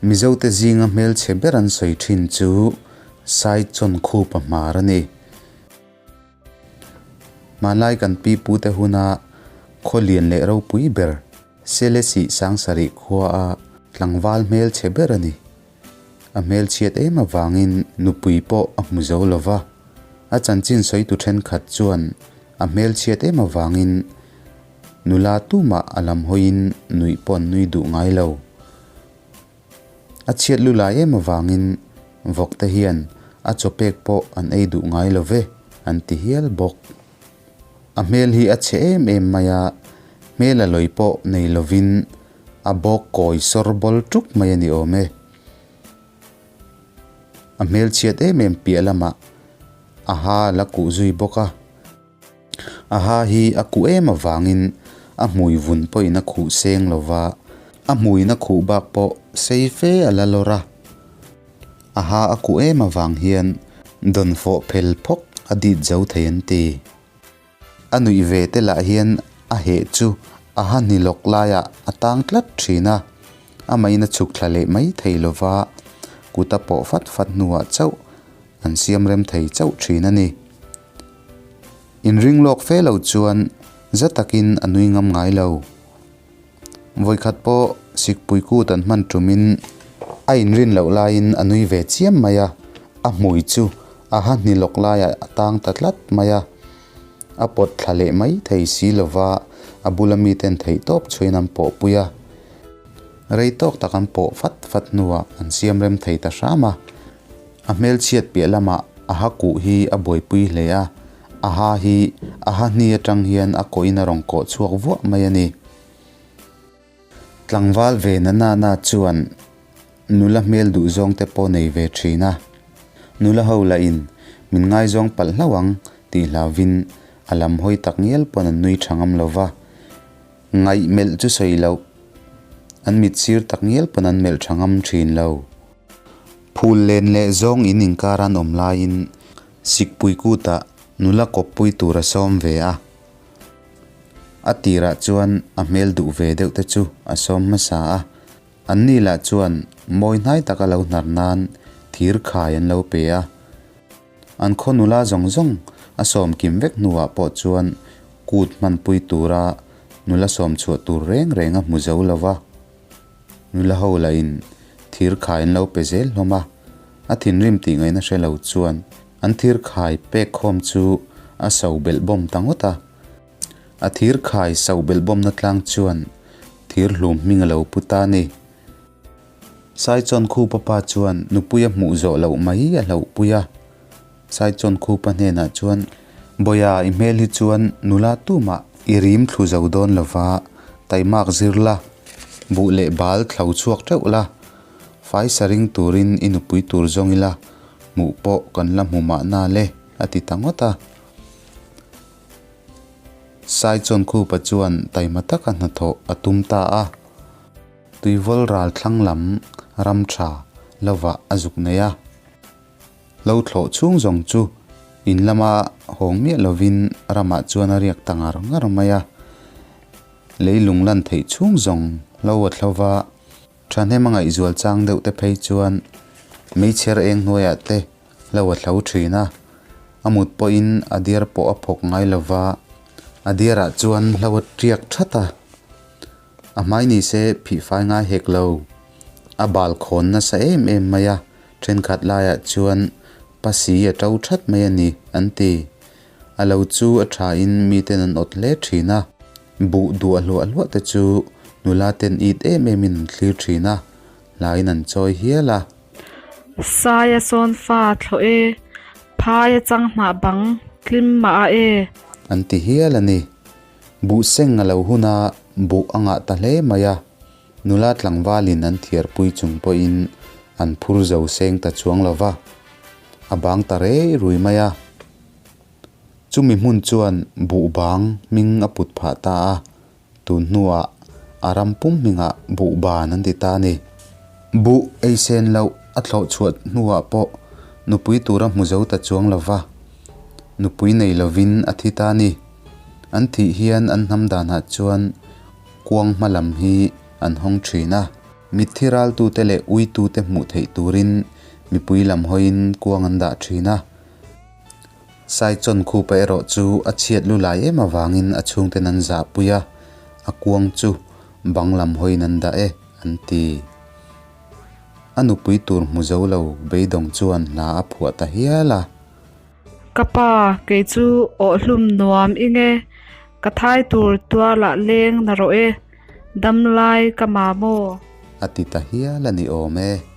Mizote zinga hmelchhe ber an sawi thin chu Saichawnkhupa hmar a ni. Hmanlai kan pi pute huna khaw lian leh ropui ber Selesih Sangsarih khua a tlangval hmelchhe ber a ni. A hmelchhiat em avangin nupui pawh a hmu zo lo va, a chanchin sawitu thenkhat chuan a hmelchhiat em avangin nula tumah a lam hawiin nuih pawh an nui duh ngai lo. A chhiat lu lai em avangin vawkte hian a chaw pek pawh an ei duh ngai lo ve, an ti hial bawk. A hmel hi a chhe em em mai a, hmel a lawi pawh nei lovin a bawk kawi sawr bawl tuk mai a ni awm e. A hmel chhiat em em piah lamah a ha a la kuh zui bawk a. A ha hi a kuh em avangin a hmui vun pawhin a khuh seng lo va, a hmuin a khuh bak pawh sei fe a la lawr a. A ha a kuh em avang hian dawnfawh phel phawk a dit zo thei an ti. A nuih ve te lah hian a heh chu a ha hni lawk laiah a tang tlat thin a, amahin a chhuk thla leh mai thei lo va, kut a pawh fat fat hnuah chauh an siam rem thei chauh thin a ni. Inring lawk fe lo chuan za takin a nui ngam ngai lo. Vawikhat pawh Sikpui kut an hman tumin a inrin loh laiin a nui ve chiam mai a, a hmui chu a ha hni lawk laiah a tang ta tlat mai a. A pawt thla leh mai thei si lova a bula miten theihtawp chhuin an pawhpui a. Rei tawk tak an pawh fat fat hnuah an siam rem thei ta hram a. A hmelchhiat piah lamah a ha kuh hi a buaipui hle a, a ha hi a ha hni atang hian a kawhin a rawn kawh chhuak vuah mai a ni. Tlangval ve na na na chuan nula hmel duh zawng te pawh nei ve thin a, nula ho lahin min ngaizawng palh hlauh ang tih hlauvin a lam hawi tak ngial pawn an nui tha ngam lo va, ngaih melh chu sawi loh, an mit sir tak ngial pawn an melh tha ngam thin lo. Phul len leh zawng in inkar an awm laiin Sikpui kutah nula kawppui tur a sawm ve a. A tirah chuan a hmel duh ve deuh te chu a sawm hmasa a. Anni lah chuan mawi hnai taka lo hnar nan thir khai an lo pe a. An khaw nula zawng zawng a sawm kim vek hnuah pawh chuan kut hmanpui tura nula sawm chhuah tur reng reng a hmu zo lo va. Nula ho lahin thir khai an lo pe zel hlawm a, a thinrim tih ngaihna hre lo chuan an thir khai pek khawm chu a so belh bawm ta ngawt a. A thir khai so belh bawmna tlang chuan thir hlum hming a lo pu ta a ni. Saichawnkhupa pa chuan nupui a hmuh zawh loh mai a hlauhpui a. Saichawnkhupa hnenah chuan, Bawia i hmel hi chuan nula tumah i rim thlu zo dawn lova, taimak zir la, buh leh bal thlo chhuak teuh la, fai sa ring turin i nupui tur zawng ila, hmuh pawh kan la hmu mahna le, a ti ta ngawt a. Saichawnkhupa chuan taima taka hnathawh a tum ta a. Tuivawl ral thlang lam ram tha lovah a zuk nei a. Lo thlawh chhung zawng chu in lama hawng miah lovin ramah chuan a riak ta ngar ngar mai a. Leilung lan theih chhung zawng lo a thlo va, thahnem a ngaihzual chang deuh te phei chuan meichher eng hnuaiah te lo a thlo thin a. A mut pawhin a diar pawh a phawk ngai lo va, a diarah chuan hlo a tiak that a. A hmai ni se phih fai ngai hek lo. A bal khawn nasa em em mai a, thenkhat laiah chuan pasi a to that mai a ni, an ti. A lo chu a thain miten an awt hle thin a, buh duah hluah hluah te chu nula ten it em emin an thlir thin a, hlain an chawi hial a. Saia sawn fa thlawh e, phaia chang hnah bang tlim mah a e. An ti hial a ni. Buh seng a lo hun a, buh a ngah ta hle mai a. Nula tlangvalin an thiarpui chung pawhin an phur zo seng ta chuang lo va, a bang ta rei rui mai a. Chumi hmun chuan buh bang hming a put phah ta a, tun hnuah a ram pum hmingah buh ban an ti ta a ni. Buh ei sen loh a thlawh chhuah hnuah pawh nupui tura hmu zo ta chuang lo va, nupui nei lovin a thi ta a ni. An thih hian an hnam danah chuan kuang hma lam hi an hawng thin a. Mitthi raltute leh uitute hmuh theih turin mipui lam hawiin kuang an dah thin a. Saichawn khupa erawh chu a chhiat lu lai em avangin a chhungten an zahpui a, a kuang chu bang lam hawiin an dah e, an ti. A nupui tur hmu zo lo beidawng chuan hla a phuah ta hial a. Ka pa, kei chu awhhlum nuam i nge, ka thai tur tualah leng na rawh e, damlai ka ma maw? A ti ta hial a ni awm e.